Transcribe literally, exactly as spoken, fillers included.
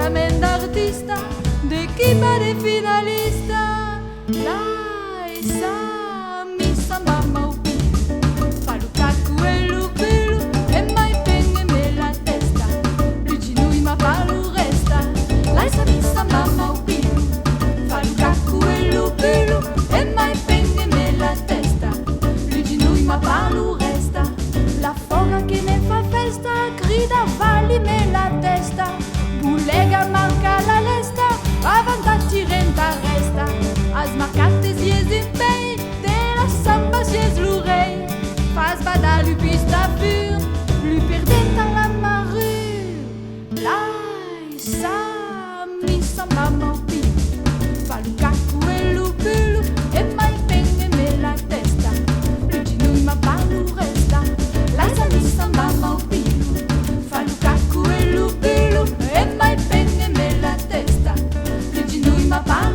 Camin d'artista, d'equipa de finalista, laissa-mi samba mau pilu, fa lo caco e lo pilu, e mai pengeme la testa, lu ginui ma fa lo resta, laissa-mi samba mau pilu, fa lo caco e lo pilu, e mai pengeme la testa, lu ginui ma fa lo resta, la fòga que ne fa festa, crida valime la testa, bolega marca la lesta, avantatge renta resta, as marcat tes ies un pei, de la samba sies lo rei, fas badar lu pistafur, lu perdent a la marur, laissa-mi samba mau pilu, fa lo caco e lo pilu, e mai pengeme la testa, lu ginui ma fa lo resta, laissa-mi samba mau pilu, fa lo caco e lo pilu, e mai pengeme la testa, lu ginui ma fa